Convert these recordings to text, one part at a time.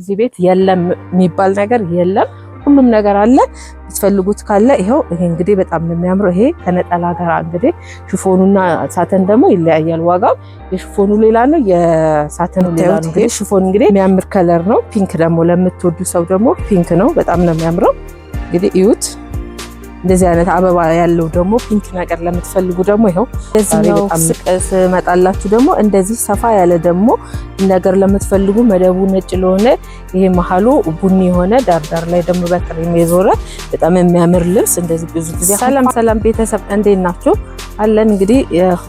እዚህ ቤት የለም የሚባል ነገር የለም። ሁሉም ነገር አለ። የምትፈልጉት ካለ ይኸው። ይሄ እንግዲህ በጣም ነው የሚያምረው። ይሄ ከነጠላ ጋር እንግዲህ chiffon ኑና satin ደግሞ ይለያያል ዋጋው። የ chiffon ኑ ሌላ ነው፣ የ satin ኑ ሌላ ነው። እንግዲህ chiffon እንግዲህ የሚያምር color ነው። Pink ደግሞ ለምትወዱ ሰው ደግሞ pink ነው። በጣም ነው የሚያምረው። እንግዲህ እዩት። እንደዚህ አይነት አበባ ያለው ደግሞ pink ነገር ለምትፈልጉ ደግሞ ይኸው። እንደዚህኛው ስመጣላችሁ ደግሞ እንደዚህ ሰፋ ያለ ደግሞ ነገር ለምትፈልጉ መደቡ ነጭ ለሆነ ይሄ መሀሉ ቡኒ የሆነ ዳርዳር ላይ ደግሞ በክሬም የዞረ በጣም የሚያምር ልብስ እንደዚህ ብዙ ጊዜ። ሰላም ሰላም ቤተሰብ፣ እንዴት ናችሁ? አለን። እንግዲህ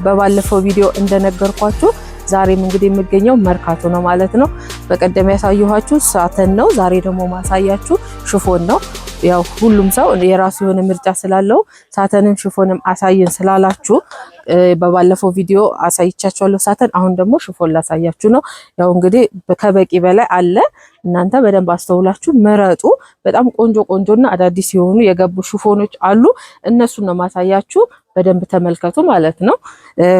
በባለፈው ቪዲዮ እንደነገርኳችሁ ዛሬም እንግዲህ የምገኘው መርካቶ ነው ማለት ነው። በቀደም ያሳየኋችሁ satin ነው። ዛሬ ደግሞ ማሳያችሁ chiffon ነው። ያው ሁሉም ሰው የራሱ የሆነ ምርጫ ስላለው satin ም chiffon ም አሳየን ስላላችሁ በባለፈው ቪዲዮ አሳይቻችኋለሁ satin። አሁን ደግሞ chiffon ላሳያችሁ ነው። ያው እንግዲህ ከበቂ በላይ አለ። እናንተ በደንብ አስተውላችሁ ምረጡ። በጣም ቆንጆ ቆንጆና አዳዲስ የሆኑ የገቡ chiffon ኖች አሉ። እነሱን ነው ማሳያችሁ። በደንብ ተመልከቱ ማለት ነው።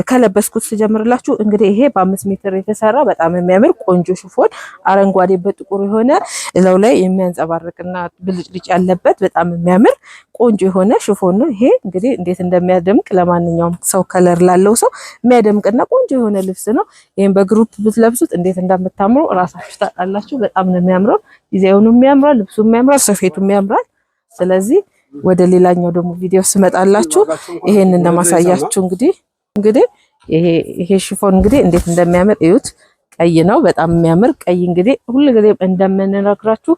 ከለበስኩት ስጀምርላችሁ እንግዲህ ይሄ በ5 ሜትር የተሰራ በጣም የሚያምር ቆንጆ chiffon አረንጓዴ በጥቁር የሆነ እለው ላይ የሚያንጸባርቅና ብልጭልጭ ያለበት በጣም የሚያምር ቆንጆ የሆነ chiffon ነው። ይሄ እንግዲህ እንዴት እንደሚያደምቅ ለማንኛውም ሰው color ላለው ሰው የሚያደምቅና ቆንጆ የሆነ ልብስ ነው። ይሄን በ group ብትለብሱት እንዴት እንደምታምሩ እራሳችሁ ታውቃላችሁ። በጣም ነው የሚያምረው። ዲዛይኑም ያምራል፣ ልብሱም ያምራል፣ ስፌቱም ያምራል። ስለዚህ ወደ ሌላኛው ደግሞ ቪዲዮ ስመጣላችሁ ይሄንን እንደማሳያችሁ እንግዲህ ይሄ chiffon እንግዲህ እንዴት እንደሚያምር እዩት። ቀይ ነው፣ በጣም የሚያምር ቀይ። እንግዲህ ሁልጊዜ እንደምንነግራችሁ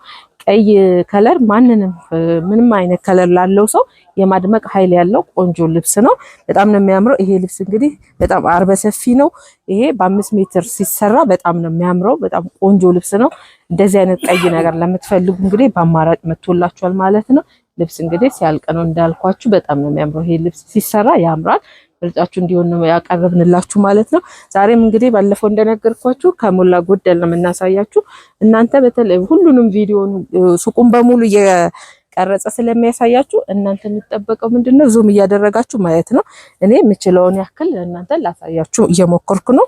ቀይ color ማንንም ምንም አይነት color ላለው ሰው የማድመቅ ኃይል ያለው ቆንጆ ልብስ ነው። በጣም ነው የሚያምረው። ይሄ ልብስ እንግዲህ በጣም አርበ ሰፊ ነው። ይሄ በ5 ሜትር ሲሰራ በጣም ነው የሚያምረው። በጣም ቆንጆ ልብስ ነው። እንደዚህ አይነት ቀይ ነገር ለምትፈልጉ እንግዲህ በአማራጭ መጥቶላችኋል ማለት ነው። ልብስ እንግዲህ ሲያልቅ ነው እንዳልኳችሁ፣ በጣም ነው የሚያምረው። ይሄ ልብስ ሲሰራ ያምራል። ምርጫችሁ እንዲሆን ነው ያቀረብንላችሁ ማለት ነው። ዛሬም እንግዲህ ባለፈው እንደነገርኳችሁ ከሞላ ጎደል ነው የምናሳያችሁ። እናንተ በተለይ ሁሉንም ቪዲዮን ሱቁን በሙሉ እየቀረጸ ስለሚያሳያችሁ እናንተ የሚጠበቀው ምንድነው? Zoom እያደረጋችሁ ማየት ነው። እኔ የምችለውን ያክል እናንተ ላሳያችሁ እየሞከርኩ ነው።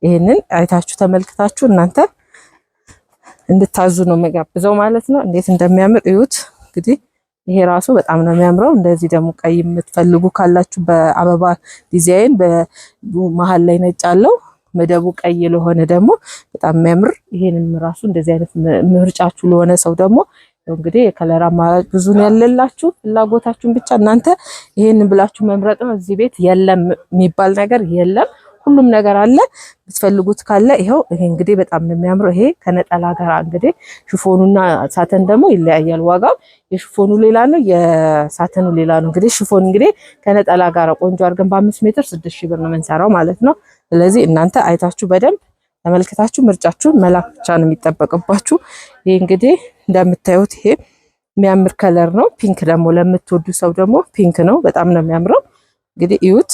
ይህንን አይታችሁ ተመልክታችሁ እናንተ እንድታዙ ነው የምጋብዘው ማለት ነው። እንዴት እንደሚያምር እዩት እንግዲህ። ይሄ ራሱ በጣም ነው የሚያምረው። እንደዚህ ደግሞ ቀይ የምትፈልጉ ካላችሁ በአበባ ዲዛይን በመሀል ላይ ነጭ አለው፣ መደቡ ቀይ ለሆነ ደግሞ በጣም የሚያምር ይሄንም ራሱ እንደዚህ አይነት ምርጫችሁ ለሆነ ሰው ደግሞ እንግዲህ የ color አማራጭ ብዙ ነው ያለላችሁ። ፍላጎታችሁን ብቻ እናንተ ይሄንን ብላችሁ መምረጥ ነው። እዚህ ቤት የለም የሚባል ነገር የለም። ሁሉም ነገር አለ። የምትፈልጉት ካለ ይኸው። ይሄ እንግዲህ በጣም ነው የሚያምረው። ይሄ ከነጠላ ጋር እንግዲህ chiffon ኑና satin ደግሞ ይለያያል ዋጋው። የ chiffon ኑ ሌላ ነው፣ የ satin ኑ ሌላ ነው። እንግዲህ chiffon እንግዲህ ከነጠላ ጋር ቆንጆ አድርገን በ5 ሜትር 6,000 ብር ነው የምንሰራው ማለት ነው። ስለዚህ እናንተ አይታችሁ በደንብ ተመልክታችሁ ምርጫችሁን መላክ ብቻ ነው የሚጠበቅባችሁ። ይሄ እንግዲህ እንደምታዩት ይሄ የሚያምር color ነው። Pink ደግሞ ለምትወዱ ሰው ደግሞ pink ነው። በጣም ነው የሚያምረው። እንግዲህ እዩት።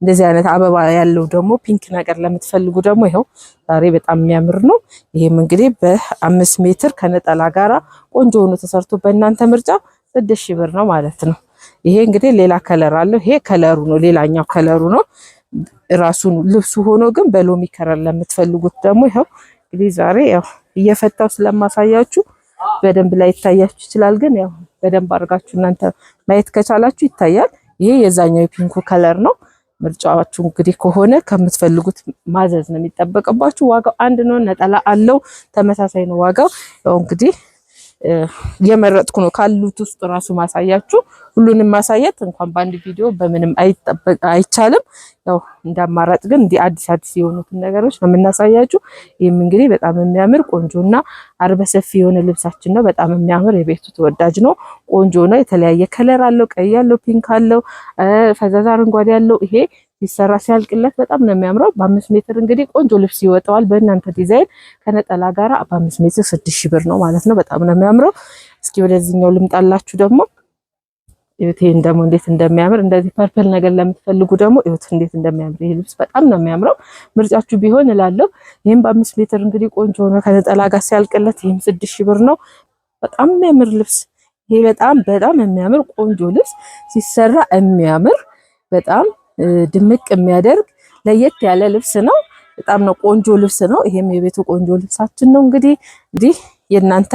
እንደዚህ አይነት አበባ ያለው ደግሞ pink ነገር ለምትፈልጉ ደግሞ ይኸው ዛሬ በጣም የሚያምር ነው። ይሄም እንግዲህ በ5 ሜትር ከነጠላ ጋራ ቆንጆ ሆኖ ተሰርቶ በእናንተ ምርጫ 6,000 ብር ነው ማለት ነው። ይሄ እንግዲህ ሌላ color አለው። ይሄ color ኡ ነው፣ ሌላኛው color ኡ ነው ራሱን ልብሱ ሆኖ ግን በሎሚ color ለምትፈልጉት ደግሞ ይኸው። እንግዲህ ዛሬ ያው እየፈታው ስለማሳያችሁ በደንብ ላይ ይታያችሁ ይችላል። ግን ያው በደንብ አድርጋችሁ እናንተ ማየት ከቻላችሁ ይታያል። ይሄ የዛኛው የ pink ኩ color ነው። ምርጫችሁ እንግዲህ ከሆነ ከምትፈልጉት ማዘዝ ነው የሚጠበቅባችሁ። ዋጋው አንድ ነው። ነጠላ አለው፣ ተመሳሳይ ነው ዋጋው። ያው እንግዲህ እየመረጥኩ ነው ካሉት ውስጥ ራሱ ማሳያችሁ። ሁሉንም ማሳየት እንኳን በአንድ ቪዲዮ በምንም አይቻልም። ያው እንደ አማራጭ ግን እንዲህ አዲስ አዲስ የሆኑትን ነገሮች ነው የምናሳያችሁ። ይህም እንግዲህ በጣም የሚያምር ቆንጆና አርበ ሰፊ የሆነ ልብሳችን ነው። በጣም የሚያምር የቤቱ ተወዳጅ ነው። ቆንጆ ነው። የተለያየ color አለው። ቀይ አለው፣ pink አለው፣ ፈዛዛ አረንጓዴ አለው። ይሄ ሲሰራ ሲያልቅለት በጣም ነው የሚያምረው። በ5 ሜትር እንግዲህ ቆንጆ ልብስ ይወጣዋል በእናንተ ዲዛይን ከነጠላ ጋራ በ5 ሜትር 6,000 ብር ነው ማለት ነው። በጣም ነው የሚያምረው። እስኪ ወደዚህኛው ልምጣላችሁ ደግሞ። እዩት፣ ይሄን ደግሞ እንዴት እንደሚያምር። እንደዚህ purple ነገር ለምትፈልጉ ደግሞ እዩት እንዴት እንደሚያምር። ይሄ ልብስ በጣም ነው የሚያምረው። ምርጫችሁ ቢሆን እላለሁ። ይሄም በ5 ሜትር እንግዲህ ቆንጆ ሆኖ ከነጠላ ጋር ሲያልቅለት ይሄም 6,000 ብር ነው። በጣም የሚያምር ልብስ ይሄ፣ በጣም በጣም የሚያምር ቆንጆ ልብስ ሲሰራ የሚያምር በጣም ድምቅ የሚያደርግ ለየት ያለ ልብስ ነው። በጣም ነው ቆንጆ ልብስ ነው። ይሄም የቤቱ ቆንጆ ልብሳችን ነው። እንግዲህ እንዲህ የእናንተ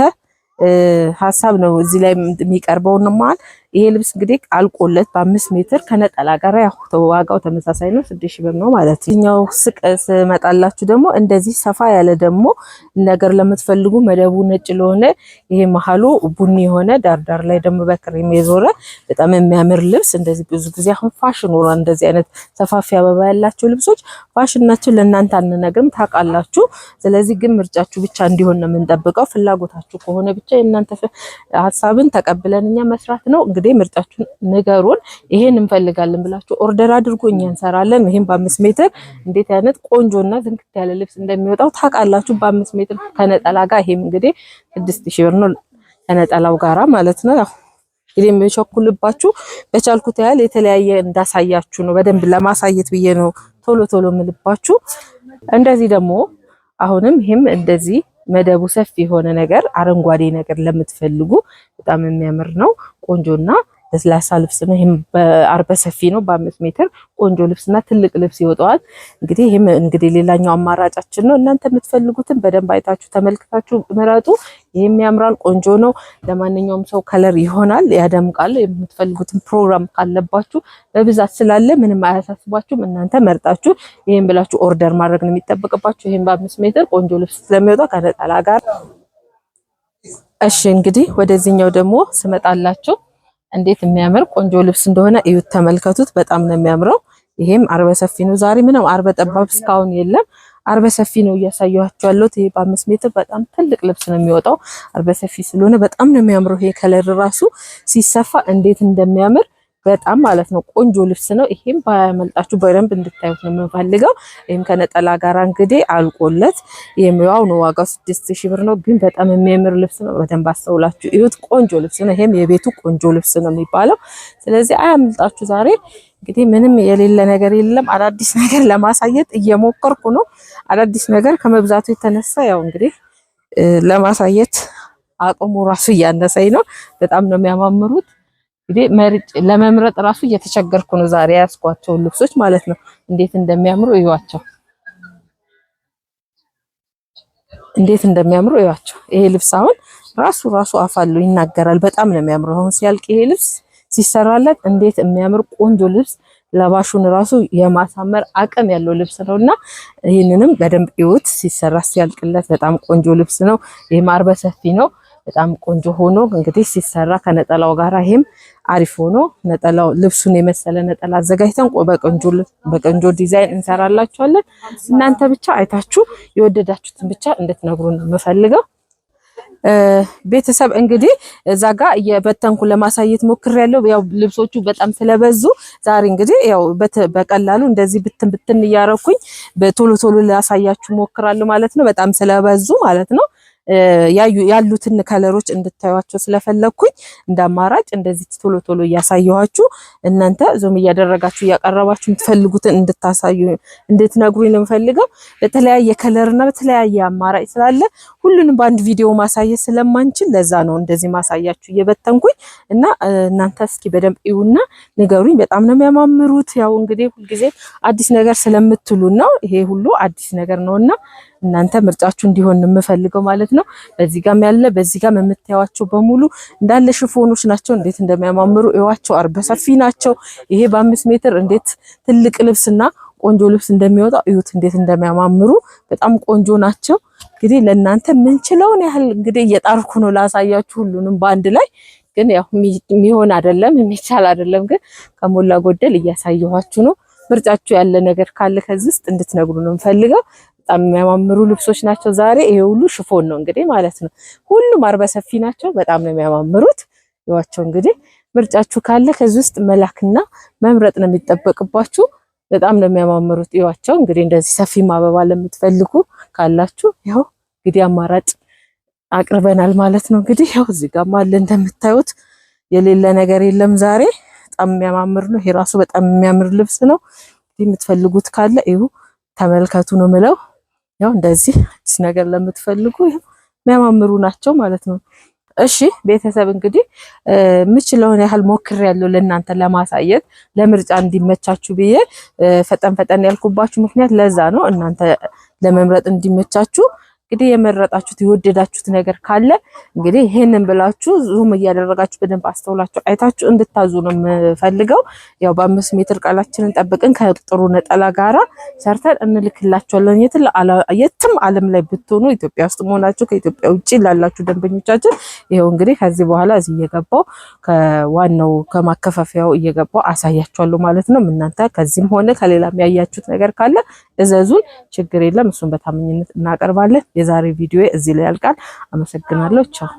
ሀሳብ ነው እዚህ ላይ የሚቀርበው ነው። ይሄ ልብስ እንግዲህ አልቆለት በ5 ሜትር ከነጠላ ጋር ያው ዋጋው ተመሳሳይ ነው፣ 6,000 ብር ነው ማለት ነው። እኛው ስቅ ስመጣላችሁ ደግሞ እንደዚህ ሰፋ ያለ ደግሞ ነገር ለምትፈልጉ፣ መደቡ ነጭ ለሆነ ይሄ መሀሉ ቡኒ የሆነ፣ ዳርዳር ላይ ደግሞ በክሬም የዞረ በጣም የሚያምር ልብስ። እንደዚህ ብዙ ጊዜ አሁን ፋሽን ሆኗል። እንደዚህ አይነት ሰፋፊ አበባ ያላቸው ልብሶች ፋሽን ናቸው። ለእናንተ አንነግርም፣ ታውቃላችሁ። ስለዚህ ግን ምርጫችሁ ብቻ እንዲሆን ነው የምንጠብቀው። ፍላጎታችሁ ከሆነ ብቻ የእናንተ ሀሳብን ተቀብለን እኛ መስራት ነው። እንግዲህ ምርጫችሁን ንገሩን። ይሄን እንፈልጋለን ብላችሁ order አድርጉ፣ እኛ እንሰራለን። ይሄን በ5 ሜትር እንዴት አይነት ቆንጆና ዝንክት ያለ ልብስ እንደሚወጣው ታውቃላችሁ። በ5 ሜትር ከነጠላ ጋር ይሄም እንግዲህ 6,000 ብር ነው ከነጠላው ጋራ ማለት ነው። ያው እንግዲህ የሚቸኩልባችሁ በቻልኩት ያህል የተለያየ እንዳሳያችሁ ነው። በደንብ ለማሳየት ብዬ ነው ቶሎ ቶሎ የምልባችሁ። እንደዚህ ደግሞ አሁንም ይሄም እንደዚህ መደቡ ሰፊ የሆነ ነገር፣ አረንጓዴ ነገር ለምትፈልጉ በጣም የሚያምር ነው። ቆንጆና ለስላሳ ልብስ ነው። ይሄም በአርበ ሰፊ ነው። በ5 ሜትር ቆንጆ ልብስና ትልቅ ልብስ ይወጣዋል። እንግዲህ ይሄም እንግዲህ ሌላኛው አማራጫችን ነው። እናንተ የምትፈልጉትን በደንብ አይታችሁ ተመልክታችሁ ምረጡ። ይሄም ያምራል፣ ቆንጆ ነው። ለማንኛውም ሰው color ይሆናል፣ ያደምቃል። የምትፈልጉትን ፕሮግራም ካለባችሁ በብዛት ስላለ ምንም አያሳስባችሁም። እናንተ መርጣችሁ ይሄን ብላችሁ order ማድረግ ነው የሚጠበቅባችሁ። ይሄም በ5 ሜትር ቆንጆ ልብስ ስለሚወጣ ከነጠላ ጋር። እሺ፣ እንግዲህ ወደዚህኛው ደግሞ ስመጣላችሁ እንዴት የሚያምር ቆንጆ ልብስ እንደሆነ እዩት፣ ተመልከቱት። በጣም ነው የሚያምረው። ይሄም አርበ ሰፊ ነው። ዛሬ ምንም አርበ ጠባብ እስካሁን የለም። አርበ ሰፊ ነው እያሳየኋችሁ ያለሁት። ይሄ በ5 ሜትር በጣም ትልቅ ልብስ ነው የሚወጣው። አርበ ሰፊ ስለሆነ በጣም ነው የሚያምረው። ይሄ color ራሱ ሲሰፋ እንዴት እንደሚያምር በጣም ማለት ነው። ቆንጆ ልብስ ነው። ይሄም ባያመልጣችሁ በደንብ እንድታዩት ነው የምንፈልገው። ይሄም ከነጠላ ጋር እንግዲህ አልቆለት ይሄም ያው ነው፣ ዋጋው 6,000 ብር ነው። ግን በጣም የሚያምር ልብስ ነው። በደንብ አስተውላችሁ እዩት። ቆንጆ ልብስ ነው። ይሄም የቤቱ ቆንጆ ልብስ ነው የሚባለው። ስለዚህ አያመልጣችሁ። ዛሬ እንግዲህ ምንም የሌለ ነገር የለም። አዳዲስ ነገር ለማሳየት እየሞከርኩ ነው። አዳዲስ ነገር ከመብዛቱ የተነሳ ያው እንግዲህ ለማሳየት አቅሙ ራሱ እያነሰኝ ነው። በጣም ነው የሚያማምሩት። እንግዲህ መርጭ ለመምረጥ ራሱ እየተቸገርኩ ነው ዛሬ ያስኳቸውን ልብሶች ማለት ነው። እንዴት እንደሚያምሩ እዩዋቸው። እንዴት እንደሚያምሩ እዩዋቸው። ይሄ ልብስ አሁን ራሱ ራሱ አፋሉ ይናገራል። በጣም ነው የሚያምረው። አሁን ሲያልቅ ይሄ ልብስ ሲሰራለት እንዴት የሚያምር ቆንጆ ልብስ፣ ለባሹን ራሱ የማሳመር አቅም ያለው ልብስ ነውና ይህንንም በደንብ እዩት። ሲሰራ ሲያልቅለት በጣም ቆንጆ ልብስ ነው። ይሄም አርበ ሰፊ ነው። በጣም ቆንጆ ሆኖ እንግዲህ ሲሰራ ከነጠላው ጋር ይሄም አሪፍ ሆኖ ነጠላው ልብሱን የመሰለ ነጠላ አዘጋጅተን በቆንጆ ዲዛይን እንሰራላችኋለን። እናንተ ብቻ አይታችሁ የወደዳችሁትን ብቻ እንድትነግሩን ነው የምፈልገው። ቤተሰብ፣ እንግዲህ እዛ ጋር እየበተንኩ ለማሳየት ሞክሬያለሁ። ያው ልብሶቹ በጣም ስለበዙ ዛሬ እንግዲህ ያው በቀላሉ እንደዚህ ብትን ብትን እያረኩኝ በቶሎ ቶሎ ላሳያችሁ ሞክራለሁ ማለት ነው። በጣም ስለበዙ ማለት ነው። ያሉትን color ኦች እንድታዩቸው ስለፈለግኩኝ እንደ አማራጭ እንደዚህ ቶሎ ቶሎ እያሳየኋችሁ እናንተ zoom እያደረጋችሁ እያቀረባችሁ የምትፈልጉትን እንድታሳዩ እንድትነግሩኝ ነው የምፈልገው። በተለያየ color እና በተለያየ አማራጭ ስላለ ሁሉንም በአንድ ቪዲዮ ማሳየት ስለማንችል ለዛ ነው እንደዚህ ማሳያችሁ እየበተንኩኝ። እና እናንተ እስኪ በደንብ እዩና ንገሩኝ። በጣም ነው የሚያማምሩት። ያው እንግዲህ ሁልጊዜ አዲስ ነገር ስለምትሉ ነው፣ ይሄ ሁሉ አዲስ ነገር ነውና እናንተ ምርጫችሁ እንዲሆን የምፈልገው ማለት ነው። በዚህ ጋም ያለ፣ በዚህ ጋም የምታዩዋቸው በሙሉ እንዳለ ሽፎኖች ናቸው። እንዴት እንደሚያማምሩ እዩዋቸው። አርበ ሰፊ ናቸው። ይሄ በ5 ሜትር እንዴት ትልቅ ልብስና ቆንጆ ልብስ እንደሚወጣው እዩት፣ እንዴት እንደሚያማምሩ፣ በጣም ቆንጆ ናቸው። እንግዲህ ለእናንተ የምንችለውን ያህል እንግዲህ እየጣርኩ ነው ላሳያችሁ ሁሉንም በአንድ ላይ፣ ግን ያው የሚሆን አይደለም፣ የሚቻል አይደለም። ግን ከሞላ ጎደል እያሳየኋችሁ ነው። ምርጫችሁ ያለ ነገር ካለ ከዚህ ውስጥ እንድትነግሩ ነው የምፈልገው። በጣም የሚያማምሩ ልብሶች ናቸው። ዛሬ ይሄ ሁሉ ሽፎን ነው እንግዲህ ማለት ነው። ሁሉም አርበ ሰፊ ናቸው። በጣም ነው የሚያማምሩት። ይዋቸው፣ እንግዲህ ምርጫችሁ ካለ ከዚህ ውስጥ መላክና መምረጥ ነው የሚጠበቅባችሁ። በጣም ነው የሚያማምሩት። ይዋቸው፣ እንግዲህ እንደዚህ ሰፊ አበባ ለምትፈልጉ ካላችሁ ያው እንግዲህ አማራጭ አቅርበናል ማለት ነው። እንግዲህ ያው እዚህ ጋርም አለ፣ እንደምታዩት የሌለ ነገር የለም ዛሬ። በጣም የሚያማምር ነው። ይሄ ራሱ በጣም የሚያምር ልብስ ነው። የምትፈልጉት ካለ እዩ፣ ተመልከቱ ነው ምለው። ያው እንደዚህ አዲስ ነገር ለምትፈልጉ የሚያማምሩ ናቸው ማለት ነው። እሺ ቤተሰብ እንግዲህ የምችለውን ያህል ሞክሬያለሁ ለእናንተ ለማሳየት ለምርጫ እንዲመቻችሁ ብዬ ፈጠን ፈጠን ያልኩባችሁ ምክንያት ለዛ ነው፣ እናንተ ለመምረጥ እንዲመቻችሁ። እንግዲህ የመረጣችሁት የወደዳችሁት ነገር ካለ እንግዲህ ይሄንን ብላችሁ zoom እያደረጋችሁ በደንብ አስተውላችሁ አይታችሁ እንድታዙ ነው የምፈልገው። ያው በ5 ሜትር ቃላችንን ጠብቀን ከጥሩ ነጠላ ጋራ ሰርተን እንልክላችኋለን። የትም ዓለም ላይ ብትሆኑ፣ ኢትዮጵያ ውስጥ መሆናችሁ ከኢትዮጵያ ውጭ ላላችሁ ደንበኞቻችን ይኸው እንግዲህ ከዚህ በኋላ እዚህ እየገባው ከዋናው ከማከፋፈያው እየገባው አሳያችኋለሁ ማለት ነው። እናንተ ከዚህም ሆነ ከሌላም ያያችሁት ነገር ካለ እዘዙን፣ ችግር የለም። እሱን በታማኝነት እናቀርባለን። የዛሬ ቪዲዮ እዚህ ላይ ያልቃል። አመሰግናለሁ። ቻው።